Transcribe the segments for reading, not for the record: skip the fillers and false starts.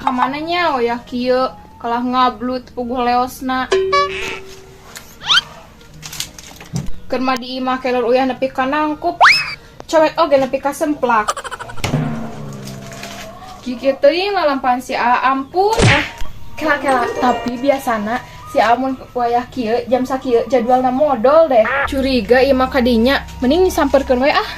Ka mana nya wayah kieu kalah ngablu teu puguh leosna. Keur mah di imah kelor uyah nepi ka nangkup. Cowek oge nepi ka semplak. Kikieu teuing lalampahan si Aa, ampun ah. Kela-kela, tapi biasana si Aa mun wayah kieu jam sakieu jadwalna modol deh. Curiga ieu mah kadinya, mending disamperkeun we ah.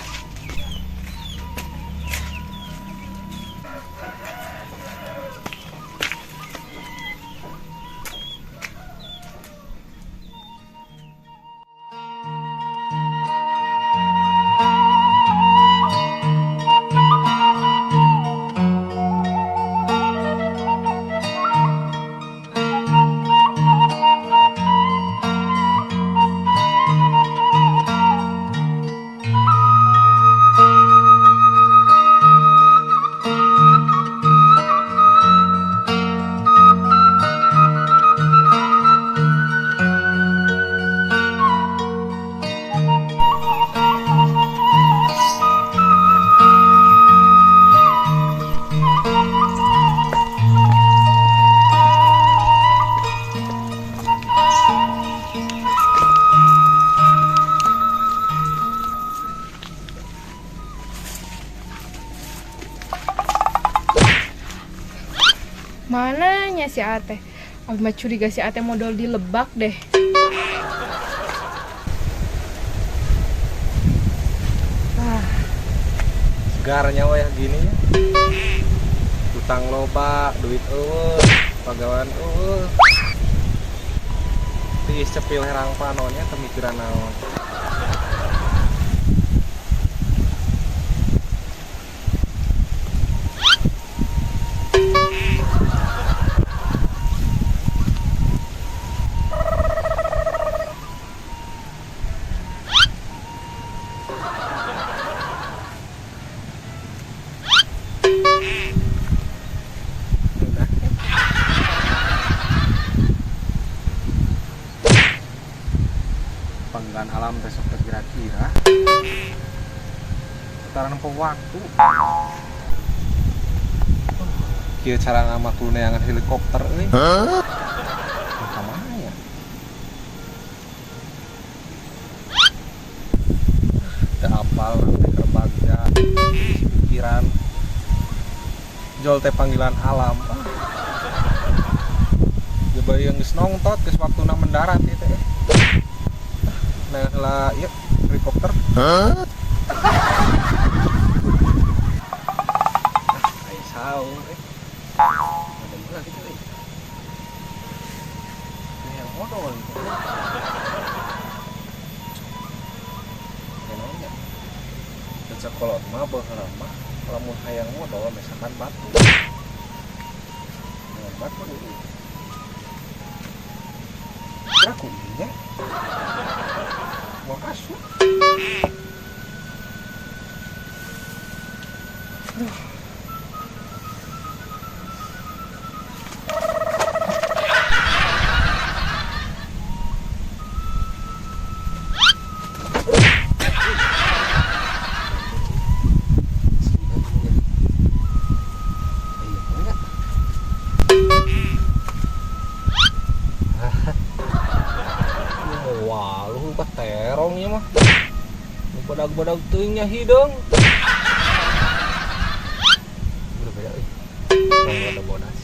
Mananya si Ate? Abi mah curiga si Ate modal di Lebak deh. Ah, segarnya wayah gini ya. Utang loba, duit eueuh, pagawean eueuh. Tiis cepil herang panonnya teu mikiran naon. Panggilan alam besok terkira-kira putaran nempo waktu. Kieu cara ngamaklu neangan helikopter euy. Ka mana ya? Teu apal teh keur bagja pikiran. Jol teh panggilan alam. Coba yang geus nongtot geus waktuna mendarat ieu teh. Nah lah ieu helikopter. Hah? Aya saung euy. Ada juga gitu euy. Yang modol gitu. Naonnya? Cek kolot mah baheula mah lamun hayang modol misalkan batu. Dengan batu euy. Kira kulinya. Mau asup. Aduh. Wah, lu lupa terong ya mah. Nu badag-badag teuing nya hideung. Berbeda euy. Yang ada bodas.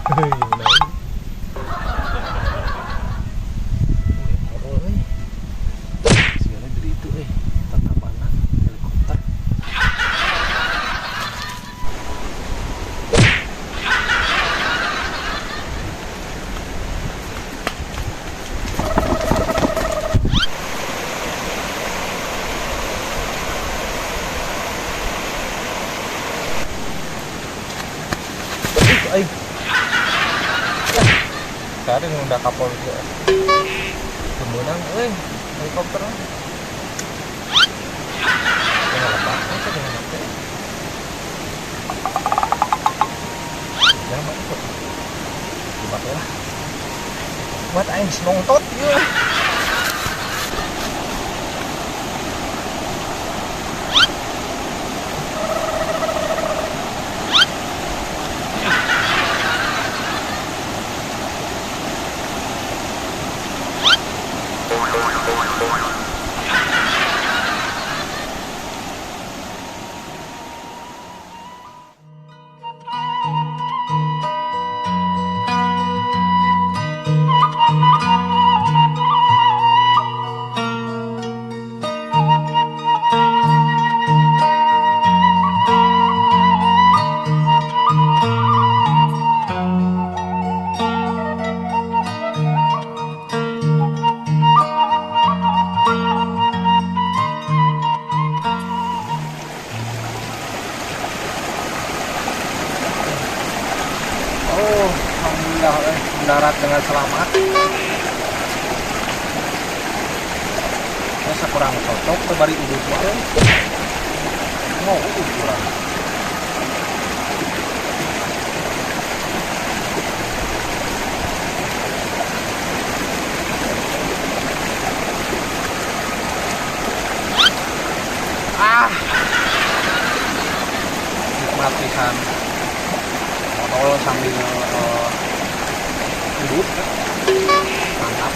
Gimana ini? Euy. Sigana dari itu euy. Tatapanan helikopter. Aing. Tadi nunda kapal juga. Kemenang euy helikopter. Jangan lepas aja dengan apa. Jangan ikut. Dipakai lah. Buat aing nongtot ieu. Oh, alhamdulillah mendarat dengan selamat. Masa kurang cocok teh bari udut mah euy. Mau udut kurang. Ah. Nikmat pisan. Modol sambil udut, mantap.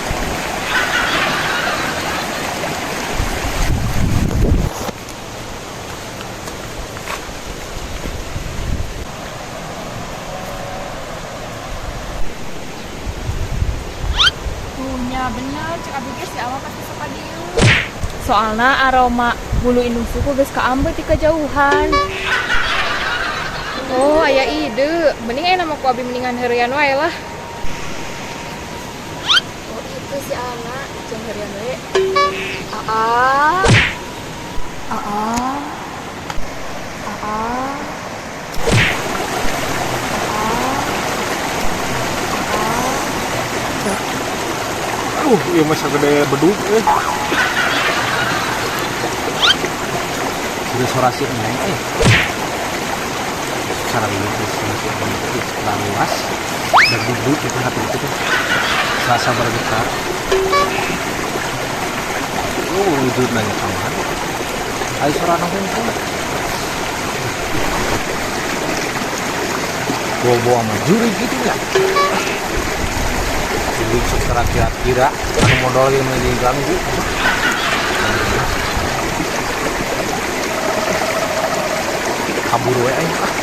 Punya bener, cek abi ge si Awa pasti sok ka dieu. Soalna aroma bulu indung suku geus kaambeut ti kajauhan. Oh, aya ide. Mending aya nama ku abi mendingan heureuyan wae lah. Oh, itu si Ana, jeung heureuyan wae. Aa. Aa. Aa. Aduh, ieu mah sagede bedug euy. Sudah suara si Neng euy. Cara ini suara si Neng euy, luas. Dan duduk itu hati itu tuh. Serasa bergetar. Oh, wujud nanya kamar. Ayo suara nang hungkul. Bawa-bawa sama juri gitu ya. Juri secara kira-kira anu modal yang diganggu. Kabur we aing ah.